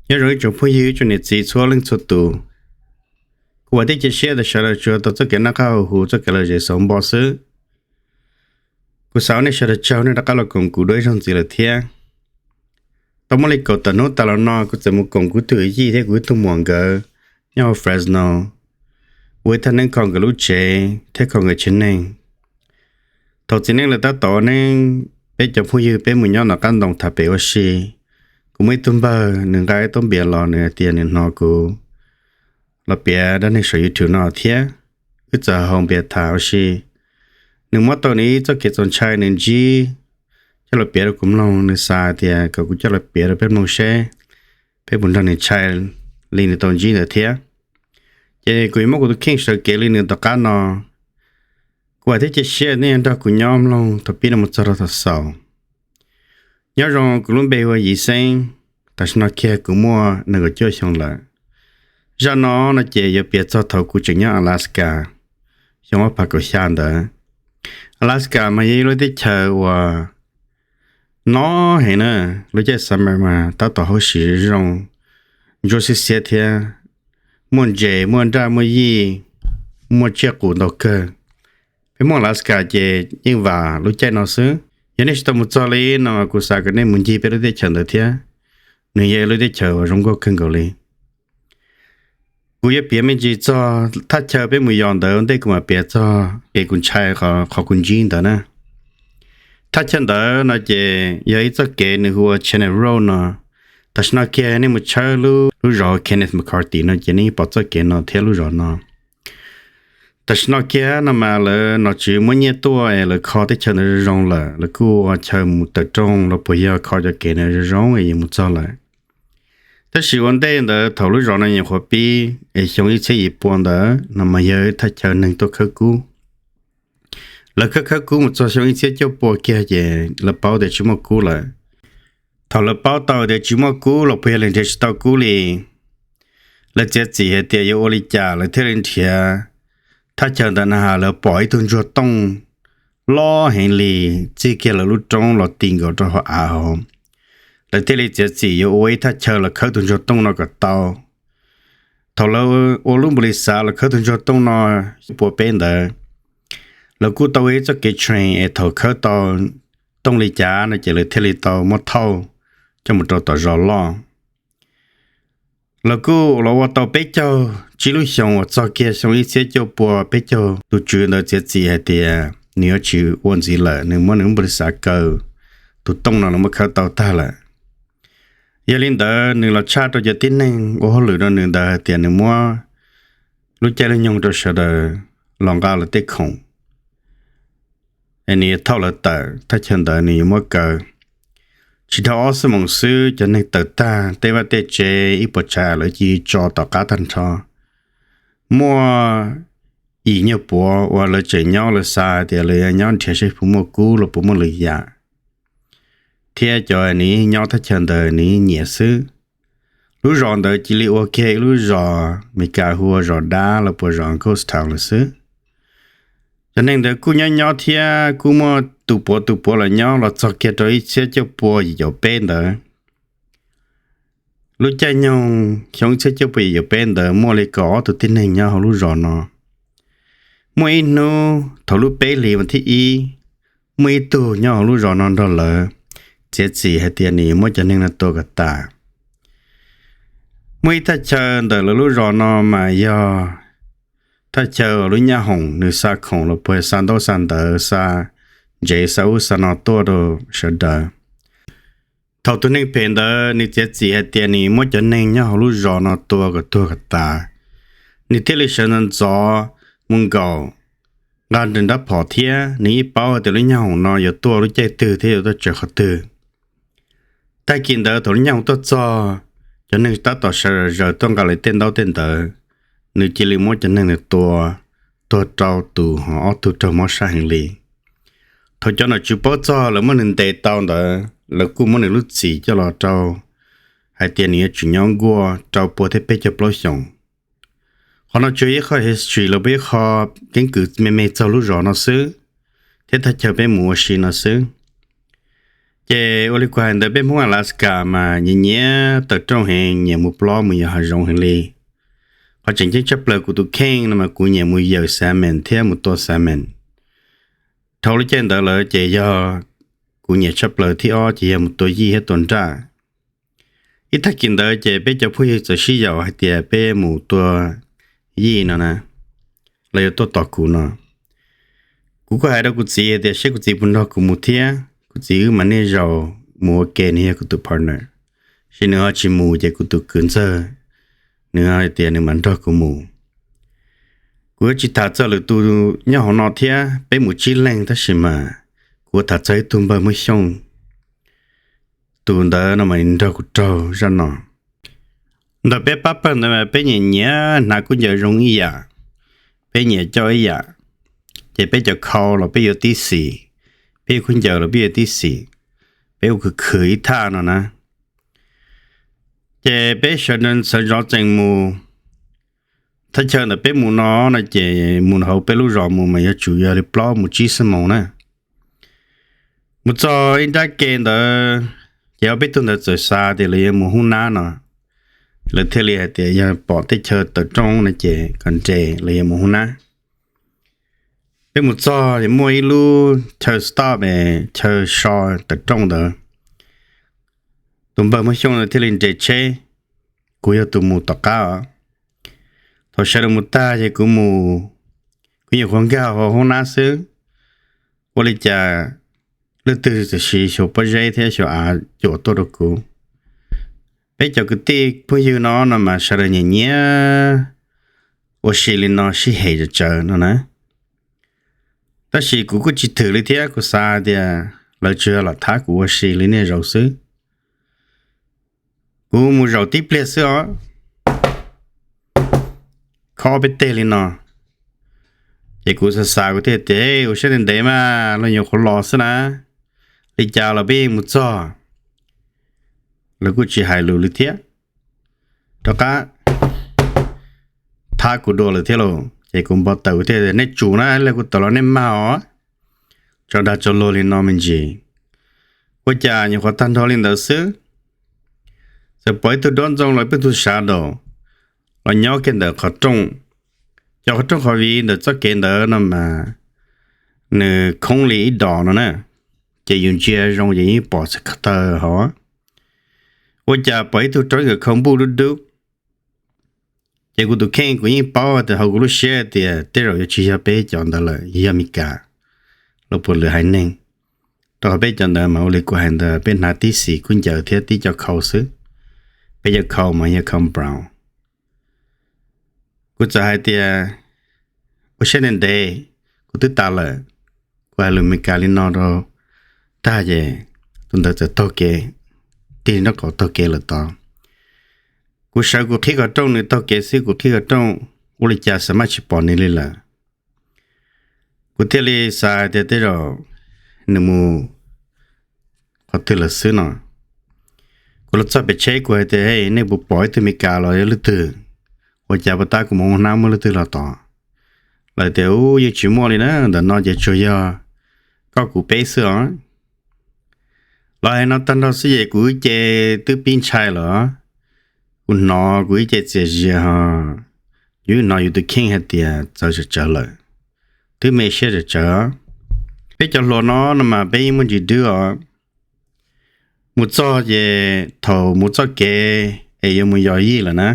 Nyob zoo ib tsoom phooj ywg, ib tsoom niam txiv txhua leej txhua tus. Kuv vam thiab cia siab tias sawv daws tsuas tau txoj kev noj qab haus huv, txoj kev lom zem xaus npo xwb. Kuv xav ua nej sawv daws tsaug nej rov qab los koom kuv dua ib zaug ntxiv lawm thiab. Tau muaj li kaum tawm hnub tas los no kuv txawm mus koom kuv tus yij thiab kuv ib tug muam nkawd nyob hauv Fresno, ua ib thaj neeb kho nkawd lub tsev thiab kho nkawd tsev neeg. Thaum txiv neej lawv tab tom ua neeb, peb cov phooj ywg peb mus nyob nram qab ntoo tham pem ua si. Kuv muaj ib tug npawg nws nqa ib tug npias los, nws hais tias nws hnov kuv los piav dab neeg saum YouTube no thiab. Wb txawm haus npias tham ua si. Nws muab tau nws ib txoj kev txaus ntshai nws ntsib coj los piav rau kuv mloog. Nws xav tias kom kuv coj los piav rau peb mloog seb peb puas nrog nws ntshai li nws tau ntsib ntawd thiab. Ces kuv yuav muab kuv tus kheej sawv kev li nws tom qab no. Kuv vam thiab cia siab nej yuav nrog kuv nyob mloog thaum pib no mus txog rau thaum xaus. Nyob zoo, kuv lub npe hu ua Yiv Xeeb. Tam sim no kiag kuv muaj nees nkaum cuaj xyoo lawm. Zaj no no ces yuav piav txog thaum kuv tseem nyob Alaska, xyoo ob phav kaum xya ntawd. Alaska mas yog ib lub teb chaws uas no heev na, lub caij summer mas tab tom hauv siv zoo, ntsuab xiab xiab thiab, muaj ntses, muaj nraj, muaj yij, muaj tsiaj qus ntau kawg. Peb Hmoob Alaska ces yeej vam lub caij no xwb. Yog nej tsis tau mus txog li no, kuv xav kom nej mus ncig peb lub teb chaws ntawd thiab. Nws yog ib lub teb chaws uas zoo nkauj kawg nkaus li. Kuv yuav piav me ntsis txog thaj chaw peb mus yos ntawd ua ntej kuv mam piav txog kev kuv ntshai, qhov kuv ntsib ntawd na. Thaj chaw ntawd no ces yog ib txoj kev nws hu ua Channel Road no. Tam sim no kiag nej mus tshawb lub zos Kenneth McCarthy no ces nej yeej pom txoj kev no thiab lub zos no. Tam sim no kiag no mas lawv nom tswv muab nyiaj tuaj es lawv kho teb chaws ntawd zoo zoo lawm, lawv kuj ua chaw mus tawm rooj los puas yog kho cov kev ntawd zoo zoo es yuav mus txog lawm. Tab sis ua ntej ntawd thaum lub zos no nyuam qhuav pib es xyoo ib txhiab yim pua ntawd no mas yog thaj chaw neeg tuaj khawb kub. Lawv khawb khawb kub mus txog xyoo ib txhiab cuaj pua kiag ces lawv paub tias tsis muaj kub lawm. Thaum lawv paub tau tias tsis muaj kub los puas yog lawv nrhiav tsis tau kub li, lawv txiav txim hais tias yuav ua li cas lawv thiaj li nrhiav thaj chaw ntawd na has. Lawv pom ib tug ntsuag tooj loj heev li txij kiag lawv lub roob los ti nkaus rau hauv av hauv. Lawv thiaj li txiav txim yuav ua ib thaj chaw los khawb tus ntsuag tooj no kom tau. Thaum lawv ua lub npau li xav los khawb tus ntsuag tooj no pua peb ntawd, lawv kuj tau ua ib txoj kev train es thaum khawb tau tooj li cas no ces lawv thiaj li tau muab thauj coj mus rau tom zos loj. Lawv kuj los ua tau peb caug tsib lub xyoo uas txog kiag xyoo ib txhiab cuaj pua peb caug, tus tswv ntawd txiav txim hais tias nws yuav tsis ua ntxiv lawm, nws muab nws lub npau li xav kaw, tus tooj no lawv muab khawb tau tag lawm. Yog li ntawd nws los tshaj rau cov tib neeg ua hauj lwm rau nws ntawd hais tias nws muab lub caij lub nyoog rau sawv daws los nqa lawv tej khoom es nws yuav thauj lawv tawm thaj chaw ntawd, nws yuav muab kaw. Tsis dhau ob xuab moos xwb cov neeg tawm tag, tej vaj tej tsev ib puas tsav lawv cia li tso tom qab tag nrho. Muaj yim nyuag puav uas lawv tseem nyob, lawv xav tias lawv yuav nyob nrhiav seb puas muaj kub los puas muaj lwm yam, thiab cov nws nyob thaj chaw ntawd nws nyiam xwb. Lub zos ntawd cia li ua kiag ib lub zos Meskas hu ua zos dab los puas zos ghost town lawm xwb. Cov neeg ntawd kuj nyob nyob thiab kuj muaj tus puav tus puav los nyob los txog kiag rau ib txhiab cuaj pua yim caum peb ntawd. Lub caij nyoog xyoo ib txhiab cuaj pua yim caum peb ntawd muaj li kaum ob tug tib neeg nyob hauv lub zos no. Muaj ib hnub thaum lub peb hlis vas thib ib, muaj ib tug nyob hauv lub zos no nrog lawv txiav txim hais tias nws yuav muab cov neeg no tua kom tas. Muaj ib thaj chaw ntawm lawv lub zos no mas yog thaj chaw uas lub nyab hoom nws xa khoom los puas xa ntaub xa ntawv, xa ntsev xa ub xa no tuaj rau sawv daws. Thaum tus neeg phem ntawd nws txiav txim hais tias nws muab cov neeg nyob hauv lub zos no tua kom tuag kom tas, nws thiaj li sawv ntxov ntxov mus nkaum, nqa nws rab phom thiab nws yeej paub hais tias lub nyab hoom no yuav tuaj lub caij twg thiab yuav tuaj tsawv qhov twg. Tag kis ntawd thaum lub nyab hoom tuaj txog, cov neeg tab tom sawv zaws tuaj nqa lawv tej ntaub tej ntawv, nws cia li muab cov neeg ntawd tua, tuag rau tus ho ob tug raug mob sab heev li. Thaum cov nom tswv paub txog lawv muab nws ntes tau ntawd, lawv kuj muab nws lub txim coj los rau hais tias nws yuav tsum nyob nkuaj rau pua thiab peb caug plaub xyoos. Qhov no tsuas ib qho history los puas ib qho keeb kwm me me txog lub zos no xwb, thiab thaj chaw peb mus ua si no xwb. Ces ua li kuv hais ntawd, peb Hmoob Alaska mas nyiam nyiam tawm rooj heev, nyiam mus plob mus yos hav zoov heev li. Qhov tseem ceeb tshaj plaws kuv tus kheej no mas kuv nyiam mus yawm salmon thiab mus tua salmon. Dhau lub caij ntawd lawm ces yog kuv nyiam tshaj plaws thib ob ces yog mus tua yij thiab tua nraj. Ib tag kis ntawd ces peb cov phooj ywg txawm sib yaum hais tias peb mus tua yij no na, lawv yuav tuaj tos kuv no. Kuv kuj hais rau kuv txiv hais tias seb kuv txiv puas nrog kuv mus thiab, kuv txiv wb mas niaj zaus mus ua ke, nws yog kuv tus partner. Sis nws ho tsis mus ces kuv tus kwv ntxawg nws hais tias nws mam nrog kuv mus. Kuv yuav tsis tham txog lwm tus nyob hauv no thiab, peb mus tsib leeg tab sis mas kuv tham txog ib tug npawg Hmoob Xyooj. Tus ntawd no mas nws nrog kuv raug zaj no. Ntawm peb pab pawg ntawd mas peb nyiam nyiam hnav khaub ncaws zoo ib yam, peb nyiam coj ib yam, ces peb cov khau los peb yuav tib xim, peb yuav khaub ncaws los peb yuav tib xim, peb ua khwv khwv ib thaj no na. Ces peb sawv daws sawv zov tsees mus. Thaj chaw ntawm peb mus no no ces mus hauv peb lub zos mus mas yuav tsum yog li plaub mus tsib xuab moos na. Mus txog ib nrab ke ntawd, ces ob peb tug ntawd txawm xav tias lawv yuav mus hoob nab no, lawv thiaj li hais tias yog pom tej chaw tawm rooj no ces kom nres lawv yuav mus hoob nab. Peb mus txog es muaj ib lub chaw stop, chaw so tawm rooj ntawd. Tus npawg Hmoob Xyooj ntawd thiaj li nres tsheb, kuv yog tus mus tom qab os. Thaum sawv daws mus tag ces kuv mus, kuv nyuam qhuav nkag hauv hoob nab xwb, ua li cas leej twg txawm siv xyuas pob zeb thiab xyuas av cuam tuaj rau kuv. Peb cov kwv tij phooj ywg no no mas sawv daws nyiam nyiam ua si li no sib hem tsawv tsawv no na. Tab sis kuv kuj tsis thwm li thiab, kuv xav tias lawv tsuas yog lam thab kuv ua si li niaj zaus xwb. Kuv mus zaum tib pliag xwb os, khob peb teg li no, ces kuv xav xav kuv thiaj tias, ua siab ntev ntev mas los nyuam qhuav los xwb na, li cas los peb yeej mus txog. Lawv kuj tsis hais lus li thiab, rov qab thab kuv dua lawm thiab lauj. Ces kuv npau taws kuv thiaj tias, nej tsum na, ib pliag kuv tawm los nej mag os. Tso dag tso luag li no me ntsis, ua cas nyuam qhuav tag nrho li ntawd xwb, txawm pom ib tug duab ntxoo los ib tug shadow los nyob kiag ntawm qhov rooj. Cov qhov rooj qhov viv ntawm txoj kev ntawd no mas nws khoob li ib dos no na, ces yus ntsia zoo ces yeej pom txog ko taw hauv. Ua cas pom ib tug rau nkawm khau npuj dub dub. Ces kuv tus kheej kuv yeej paub tias hauv kuv lub siab tias tej zaum yuav tsis yog peb cov ntawd lawm, yog Mes Kas los puas lwm haiv neeg. Rau qhov peb cov ntawd mas ua li kuv hais ntawd, peb hnav tib xim khaub ncaws thiab tib co khau xwb. Peb cov khau mas yog khau brown. Kuv txawm hais tias, ua siab ntev ntev, kuv twb tas lawm. Kuv hais lus Mes Kas li no rau tag ces tus ntawd txawm taug kev, tig nraub qaum taug kev lawm tod. Kuv sawv kuv qhib qhov rooj, nws taug kev xwb kuv qhib qhov rooj, ua li cas xav maj tsis pom nws li lawm. Kuv thiaj li xav tias tej zaum nws mus qhov twg lawm xwb no. Kuv los txog pem tsheb kuv hais tias, nej puas pom ib tug Mes Kas los yog leej twg? Ua cas puag ta kuv mus ua hnab muaj leej twg los tod? Lawv tias, u, yeej tsis muaj li na, ntawm no ces tsuas yog koj kuv peb xwb os. Los hais no tag nrho xwb ces kuv ib ce twb pib ntshai lawm. Kuv hnov kuv ib ce txias zias ho, yus hnov yus tus kheej hais tias txawv tsawv tsawv lawm, twb me siab tsawv tsawv. Peb cov hluas no no mas peb yeej muaj ntsis dwb os. Mus txog ces thaum mus txoj kev es yuav mus yos yij lawm na,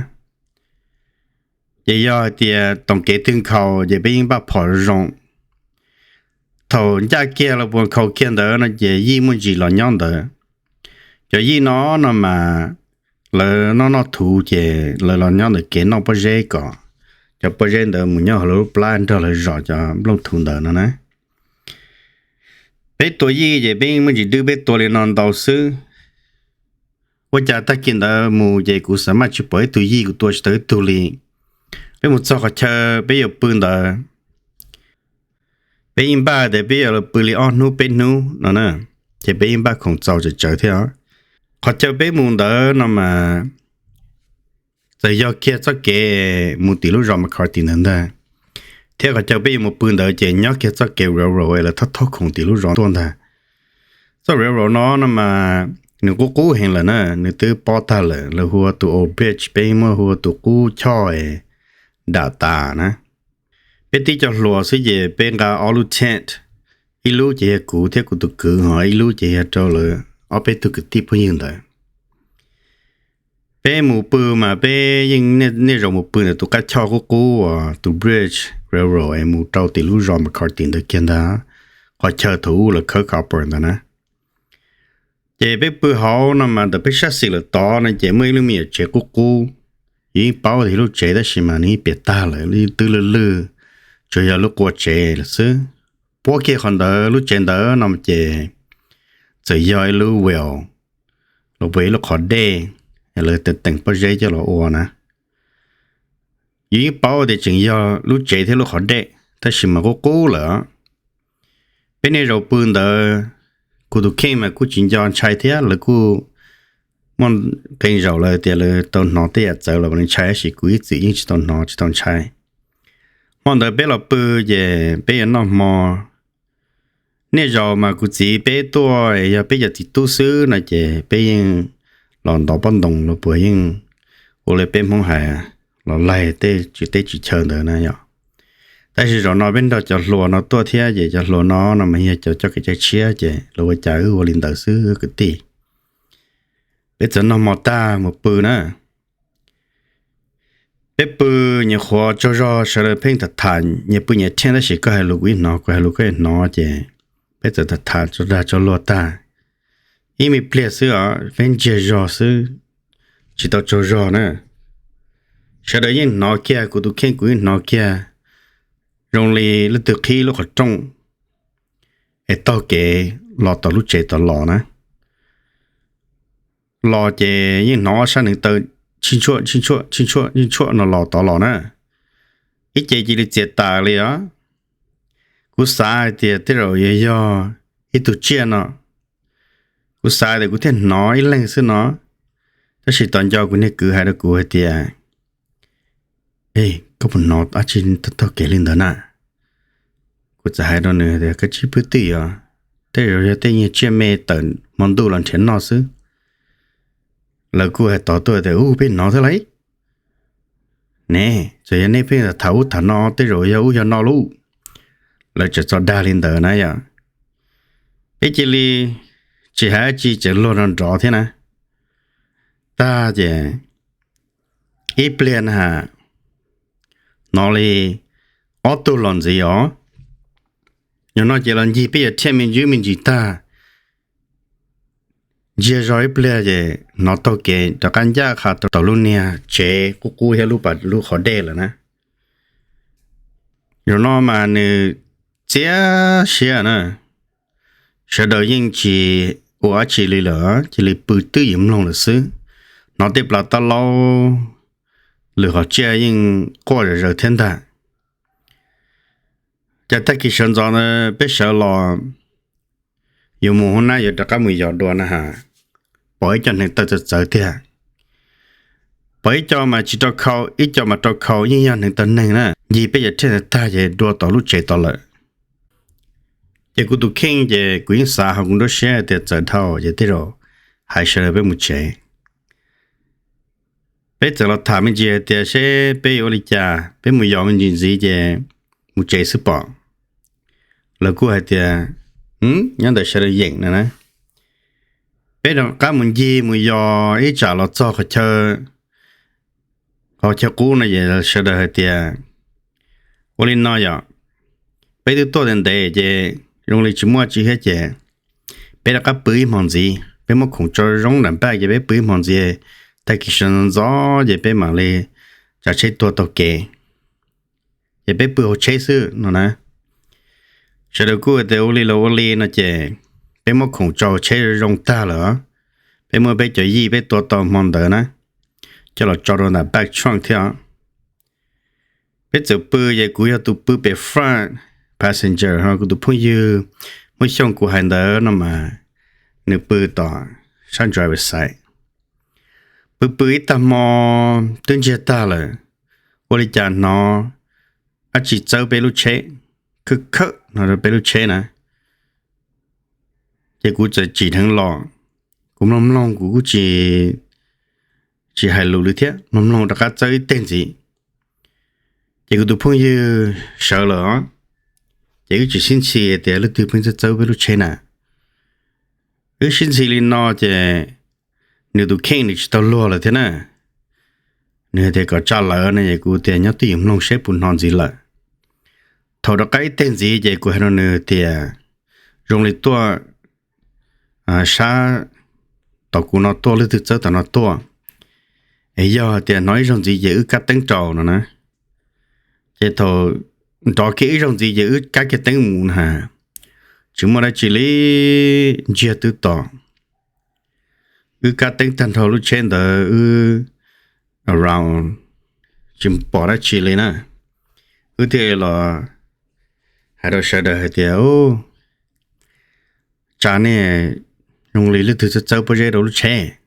ces yog hais tias toom kev twg nkhaus ces peb yeej npaj phom zoo. Thaum ncaj kiag los puas nkhaus kiag ntawd no ces yij muaj ntsis los nyob ntawd. Cov yij no no mas lawv noj noj thuv ces lawv los nyob ntawm kev noj pob zeb kom cov pob zeb ntawd mus nyob hauv lawv lub plab nrog lawv zom cov nplooj thuv ntawd no na. Peb tua yij ces peb yeej muaj ntsis dwb, peb tua li no ntau xwb. Ua cas tag kis ntawd mus ces kuv xav maj tsis pom ib tug yij, kuv tua tsis tau ib tug li. Peb mus txog qhov chaw peb yuav pw ntawd, peb yeej npaj tias peb yuav los pw li ob hnub peb hnub no na, ces peb yeej npaj khoom txaus tsawv tsawv thiab os. Qhov chaw peb mus ntawd no mas txawm yog kiag txoj kev mus tim lub zos McCarty ntawd ntag, thiab qhov chaw peb yuav mus pw ntawd ces nyob kiag txoj kev railroad es lawv thauj thauj khoom tim lub zos tuaj ntag. Txoj railroad no no mas nws qub qub heev lawm na, nws twb pob tag lawm, lawv hu ua tus old bridge, peb muab hu ua tus qub choj dam tas na. Peb tib co hluas xwb ces peb nqa ob lub tent, ib lub ces yog kuv thiab kuv tus kwv, ho ib lub ces yog rau lawv ob peb tug kwv tij phooj ywg ntawd. Peb mus pw mas peb yeej niaj zaus mus pw ntawm tus qab choj qub qub uas tus bridge railroad es mus rau tim lub zos McCarty ntawd kiag ntag, qhov chaw thaum ub lawv khawb copper ntawd na. Ces peb pw hauv no mas ntawm peb sab xis lawm tod no ces muaj ib lub me nyuam tsev qub qub, yus yeej paub tias lub tsev tab sis mas nws yeej piam tag lawm, twb lwj lwj, tsuas yog lub qua tsev lawm xwb. Puab kiag qhov ntawd lub tsev ntawd no ces txawm yog ib lub well, los puas ib lub qhov dej, lawv teem pob zeb coj los ua na. Yus yeej paub tias tseem yog lub tsev thiab lub qhov dej tab sis mas qub qub lawm. Peb niaj zaus pw ntawd, kuv tus kheej mas kuj tsis nco ntshai thiab, lawv kuj muaj qee zaus lawv tias lawv tau hnov tej yam txawv los ntshai tab sis kuv ib txwm yeej tsis tau hnov tsis tau ntshai. Hmo ntawd peb los pw ces peb yuav noj hmo. Niaj zaus mas kuv txiv peb tuaj yog peb cov txiv tub xwb no ces peb yeej los ntov pob ntoo los puas yeej ua li peb Hmoob hais los laig tej teb teb chaws ntawd na yom. Tab sis zaum no peb nrog cov hluas no tuaj thiab ces cov hluas no no mas yog cov coj kev cai tshiab ces lawv ua cas wb ua li ntawd xwb kwv tij. Peb txawm noj hmo tag mus pw na. Peb pw nyuam qhuav tsaug zog sawv daws pheej tham tham nyias pw nyias thiaj tab sis koj hais lus kuv ib hnov kuv hais lus koj ib hnov ces peb txawm tham tham tsaug dag tsaug luag tag. Ib me pliag xwb os peb ntsiag zog xwb, tsis tau tsaug zog na. Sawv daws yeej hnov kiag, kuv tus kheej kuv yeej hnov kiag zoo li leej twg qhib lub qhov rooj es taug kev los tom lub tsev tom los na. Los ces yeej hnov ob sab neev taw tshij tshuaj tshij tshuaj tshij tshuaj tshij tshuaj no los tod los na. Ib ce cia li txias tas li os. Kuv xav hais tias tej zaum yuav yog ib tug tsiaj no. Kuv xav tias kuv thiaj hnov ib leeg xwb no. Tab sis tom ncauj kuv niag kwv hais rau kuv hais tias, E, koj puas hnov dab tsi taug kev li ntawd na? Kuv txawm hais rau nws tias koj tsis pw twj ywm, tej zaum yog tej nyuag tsiaj me tawm hmo ntuj los nrhiav noj xwb. Lawv kuj hais tod tuaj tias u peb hnov thiab lauj. Ne, txawm yog nej pheej tham ub tham no tej zaum yog ub yog no lauj. Lawv tseem txo dag li ntawd na yom. Peb cia li tsis hais dab tsi tseem luag nrov nrov thiab na. Tag ces ib pliag na has, hnov li ob tug los ntxiv os. Yog no ces los ncig peb yuav thiaj me ntsis me ntsis tag. Ntsiag zog ib pliag ces hnov taug kev rov qab ncaj qha tau lub niag tsev qub qub thiab lub pas lub qhov dej lawm na. Zaum no mas nws txias siab na, sawv daws yeej tsis ua dab tsi li lawm, cia li pw twj ywm mloog lawm xwb. Hnov tej plas tab laub, lwm qhov tsiaj yeej quaj zom zaws thiab ntag. Cas tag kis sawv ntxov ntawd peb sawv los yuav mus hauv nab yuav rov qab mus yos dua na has, pom ib co hneev taw txawv txawv tiag. Pom ib co mas tsis rau khau, ib co mas rau khau, yeej yog hneev taw neeg na. Ncig peb yuav thiaj tag ces dua tom lub tsev tod lawm. Ces kuv tus kheej ces kuv yeej xav hauv kuv nruab siab tias txawm dhau ces tej zaum hais sawv daws peb mus tsev. Peb txawm los tham me ntsis hais tias seb peb yuav ua li cas, peb mus yos me ntsis ntxiv ces mus tsev xwb pom. Lawv kuj hais tias nyob ntawm sawv daws yeem no na. Peb rov qab mus ncig mus yos ib tsam los txog qhov chaw, qhov chaw qub no es sawv daws hais tias ua li no yom, peb twb tuaj ntev ntev ces zoo li tsis muaj tsi thiab ces peb rov qab pw ib hmo ntxiv, peb muab khoom tso zoo nram npaj ces peb pw ib hmo ntxiv, tag kis sawv ntxov ces peb mam li tsav tsheb tuag taug kev, ces peb pw hauv tsheb xwb no na. Sawv daws kuj tias ua li los ua li no ces peb muab khoom tso hauv tsheb zoo tag lawm, peb muab peb cov yij peb tua tau hmo ntawd na coj los tso rau nram back trunk thiab. Peb txawm pw ces kuv yog tus pw pem front passenger ho kuv tus phooj ywg muab xyooj kuv hais ntawd no mas nws pw tom sab driver side. Pw pw ib tag hmo twb ntsiag tag lawm, ua li cas hnov dab tsi txawb peb lub tsheb, khawb khawb no rau peb lub tsheb na. Ces kuv txawm tsim dheev los, kuv mloog mloog kuv kuj tsis, tsis hais lus li thiab, mloog mloog rov qab txawb ib teg ntxiv. Ces kuv tus phooj ywg sawv lawm os, ces wb tsis sib ntxhi tias leej twg pheej txawb txawb peb lub tsheb na. Wb sib ntxhi li no ces nws tus kheej nws tsis tau luag lawm thiab na. Nws tias kom tsa lawm no es kuv tias nyob twj ywm mloog seb puas hnov ntxiv lawm. Thaum rov qab ib teg ntxiv ces kuv hais rau nws tias zoo li tuaj sab tom kuv no tuaj, leej twg txawb tom no tuaj, es yog tias hnov ib zaug ntxiv ces wb kab teeb rau no na. Ces thaum nrov kiag ib zaug ntxiv ces wb kab kiag teeb mus na, tsis muaj dab tsi li, ntsiag twb to. Wb kab teeb tag nrho lub tsheb ntawd wb around tsis pom dab tsi li na. Wb thiaj los hais rau sawv daws hais tias, tsa nej, zoo li leej twg txawb txawb pob zeb rau lub tsheb.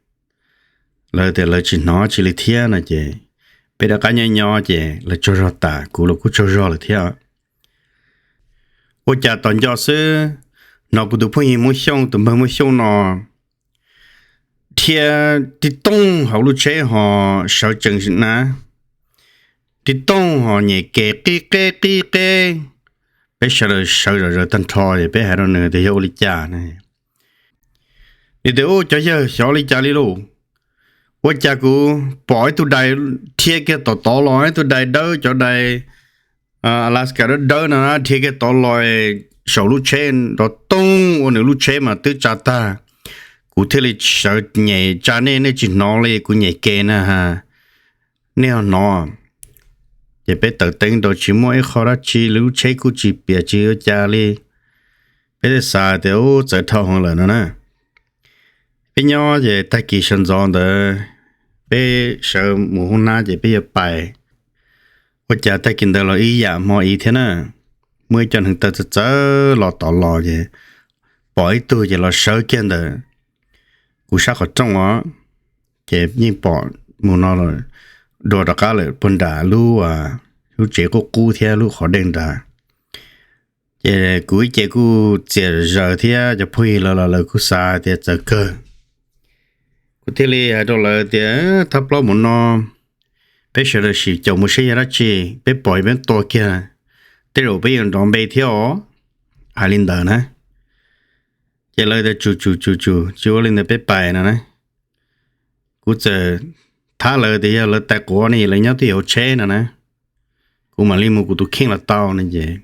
Lawv tias lawv tsis hnov tsi li thiab no ces peb rov qab nyob nyob ces lawv tsaug zog tas, kuv los kuj tsaug zog lawm thiab. Ua cas tom nco xwb, hnov kuv tus phooj ywg Muaj Xyooj, tus npawg Muaj Xyooj no dhia tib tooj hauv lub tsheb ho sawv tsees na, tib tooj ho nyem ke qib qeb qib qeb. Peb sawv daws sawv zom zaws tag nrho es peb hais rau nws tias yog ua li cas na. Nws tias, u, cov yawg, xyov li cas li lauj, ua cas kuv pom ib tug dais dhia kiag tom tod los, ib tug dais dawb, cov dais Alaska dawb dawb no dhia kiag tod los saum lub tsheb nrov tooj ua nws lub tsheb mas twb tsa tag. Kuv thiaj li sawv nyem tsa nej, nej tsis hnov li, kuv nyem ke na ha, nej ho hnov. Ces peb taws teeb rau tsis muaj ib qho dab tsi li, lub tsheb kuj tsis piam tsis ua cas li. Peb thiaj xav tias u, txawv dhau heev lawm no na. Peb nyob ces tag kis sawv ntxov ntawd peb sawv mus hoob nab ces peb yuav pais. Ua cas tag kis ntawd los ib yam hmo ib thiab na, muaj ib co neeg taw txawv txawv los tod los ces pom ib tug ces los sawv kiag ntawm kuv sab qhov rooj os. Ces yeej pom mus no dua rov qab lawm puag nram lub, lub tsev qub qub thiab lub qhov dej nrad. Ces kuv ib ce kuj txias zaws thiab cov phooj ywg lawv los lawv kuj xav tias txawv kawg. Kuv thiaj li hais rau lawv tias thab plaub mus no peb sawv daws sim caum mus seb yog dab tsi, peb pom peb tua kiag tej zaum peb yuav nrov npe thiab os. Hais li ntawd na, ces lawv tias tsum tsum tsum tsum, tsis ua li ntawd peb pais no na. Kuv txawm thab lawv tias yog lawv tais quav ne lawv nyob twj ywm hauv tsheb no na, kuv mam li mus kuv tus kheej los tau no ces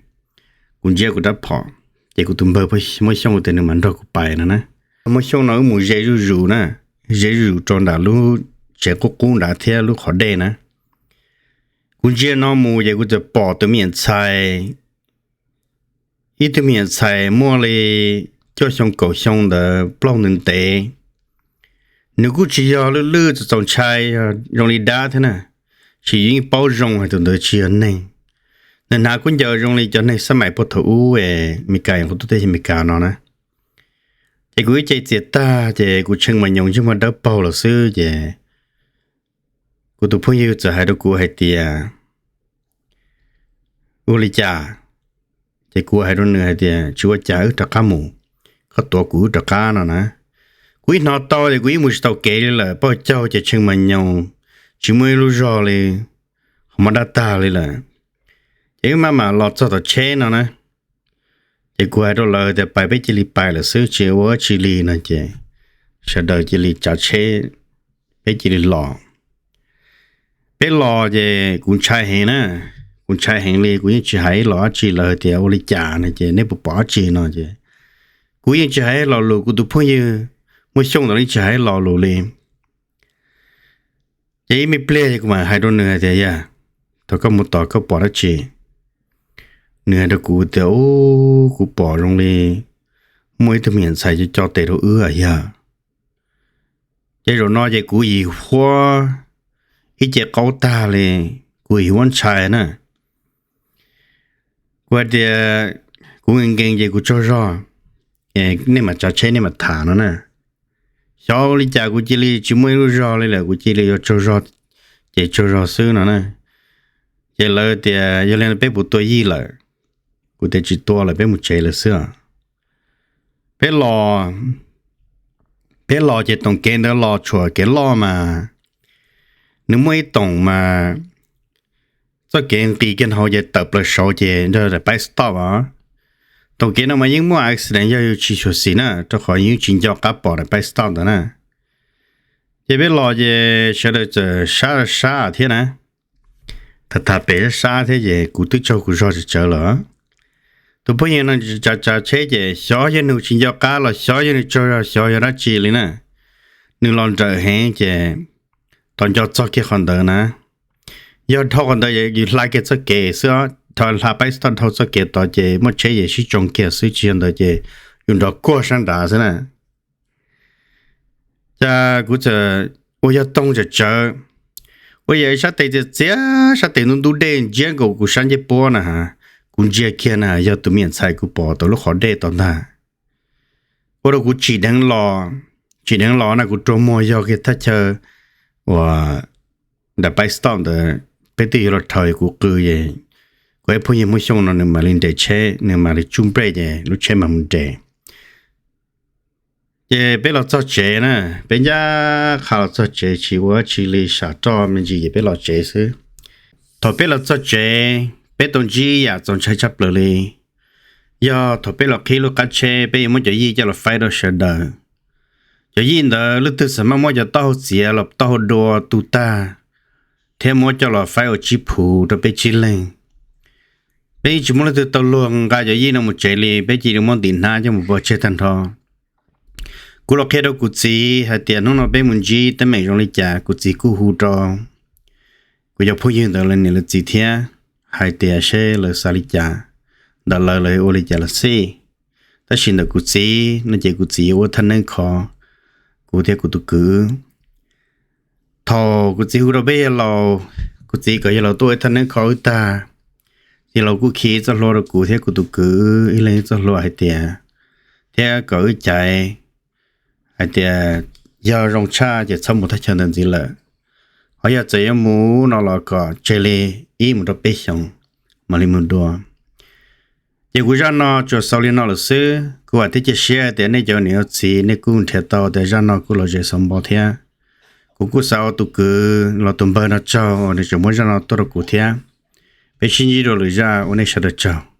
kuv ntsia kuv rab phom, ces kuv tus npawg Muaj Xyooj tias nws mam nrog kuv pais no na. Muaj Xyooj no wb mus ze zuj zus na, ze zuj zus rau nram lub tsev qub qub nrad thiab lub qhov dej na. Kuv ntsia no mus ces kuv txawm pom tus me nyuam ntxhais, ib tug me nyuam ntxhais muaj li cuaj xyoo kaum xyoo ntawd, plaub ntev ntev. Nws kuj tsis yog lwj lwj txaus ntshai, zoo li dab thiab na, sis yeej paub zoo hais tus ntawd tsis yog neeg. Nws hnav khaub ncaws zoo li cov neeg xab mais puag thaum ub Meskas, qhov tuaj teb chaws Amelikas no na. Ces kuv ib ce txias tag ces kuv tshee mas nyoos ntsej muag dawb paug los xwb ces kuv tus phooj ywg txawm hais rau kuv hais tias, ua li cas? Ces kuv hais rau nws hais tias tsis ua cas, wb rov qab mus, koj tuav kuv wb rov qab no na. Kuv ib hnov tau ces kuv ib mus tsis tau kev li lawm, pauj caug ces tshee mas nyoos, tsis muaj ib lub zog li, ho mob dab tag li lawm. Ces wb maj mam los txog tom tsheb no na, ces kuv hais rau lawv tias pais peb cia li pais lawm xwb, tsis ua dab tsi li no ces sawv daws cia li tsav tsheb, peb cia li los. Peb los ces kuv ntshai heev na, kuv ntshai heev li, kuv yeej tsis hais ib los dab tsi, lawv tias ua li cas no ces neb puas pom dab tsi no ces kuv yeej tsis hais ib lo lus, kuv tus phooj ywg Muaj Xyooj ntawd yeej tsis hais ib lo lus li. Ces ib me pliag ces kuv mam hais rau nws hais tias yog, thaum koj mus tos koj pom dab tsi? Nws hais rau kuv tias u, kuv pom zoo li muaj ib tug me nyuam ntxhais co co tes rau wb yog. Ces zaum no ces kuv yim huab ib ce qaub tag li, kuv yim huab ntshai na. Kuv hais tias kuv nkees nkees ces kuv tsaug zog, nej mam tsav tsheb nej mam tham no na. Xyov li cas kuv cia li tsis muaj ib lub zog li lawm, kuv cia li yuav tsaug zog, ces tsaug zog xwb no na. Ces lawv tias yog li peb puas tua yij lawm? Kuv tias tsis tua lawm, peb mus tsev lawm xwb os. Peb los, peb los ces toom kev ntawd los tshuam kev loj mas nws muaj ib toom mas txoj kev nqis kiag hauv ces tawm plaws saud ces nrog daim paib stop os. Toom kev no mas yeej muaj accident yog yus tsis xyuam xim na, rau qhov yeej tsis nco qab pom daim paib stop ntawd na. Ces peb los ces sawv daws txawm sab sab thiab na, tham tham pem sab sab thiab ces kuv twb tsaug kuv zog tsawv tsawv lawm. Tus phooj ywg no tsav tsav tsheb ces xyov yog nws tsis nco qab los xyov yog nws tsaug zog xyov yog dab tsi li na. Nws los nrawm heev ces tos nco txog kiag qhov ntawd na. Yog dhau qhov ntawd yus hla kiag txoj kev xwb, hla paib stop dhau txoj kev tod ces muaj tsheb ces sib tsoo kiag xwb, tsis yog ntawd ces yus nrov kuag sab nrad xwb na. Ces kuv txawm ua yog toog tsawv tsawv, ua yog ib sab tes txias txias, sab tes ntub ntub dej ntsiab nkaus kuv sab ncej puab na. Kuv ntsia kiag na yog tus me nyuam ntxhais kuv pom tau lub qhov dej tod ntag. Ua rau kuv tsim dheev los, tsim dheev los na kuv rua muag yog kiag thaj chaw uas daim paib stop ntawd peb twb yuav los rhawv kuv qw es kuv ib phooj ywg Hmoob Xyooj no nws mam li nres tsheb, nws mam li tsuj nplej ces lub tsheb mam mus nres. Ces peb los txog tsev na, peb ncaj qha los txog tsev tsis ua dab tsi li, sam roj me ntsis ces peb los tsev xwb. Thaum peb los txog tsev peb tau ntsib yam txaus ntshai tshaj plaws li. Yog thaum peb los qhib lub qab tsheb peb yuav muab cov yij coj los faib rau sawv daws. Cov yij ntawd leej twg xav maj muab cov taub hau txiav los taub hau dua tu tag thiab muab coj los faib ua tsib phuv rau peb tsib leeg. Peb yeej tsis muaj leej twg tau luag nqa cov yij no mus tsev li, peb cia li muab ntim hnab coj mus pov tseg tag nrho. Kuv los qhia rau kuv txiv hais tias hnub no peb mus ntsib teeb meem zoo li cas, kuv txiv kuj hu rau kuv cov phooj ywg ntawd lawv niam lawv txiv thiab, hais tias seb lawv xav li cas, ntawm lawv lawv ua li cas los xij. Tab sis ntawm kuv txiv no ces kuv txiv yuav ua thaj neeb kho kuv thiab kuv tus kwv. Thaum kuv txiv hu rau peb yawg laus, kuv txiv kom yawg laus tuaj ua ib thaj neeb kho wb tag, yawg laus kuj khi txoj hlua rau kuv thiab kuv tus kwv ib leeg ib txoj hlua hais tias, thiab kom wb caiv hais tias yog zoo tshaj ces txhob mus thaj chaw ntawd ntxiv lawm. Ho yog txawm yuav mus no los kom tseg li ib mus rau peb xyoos mam li mus dua. Ces kuv zaj no tsuas xaus li no lawm xwb. Kuv vam thiab cia siab tias nej cov niam cov txiv nej kuj nrhiav tau tias zaj no kuj lom zem xaus npo thiab. Kuv kuj xav ua tus kwv los tus npawg no tsaug uas nws tseem muab zaj no tuaj rau kuv thiab. Peb sib ntsib dua lwm zaj, ua nej sawv daws tsaug.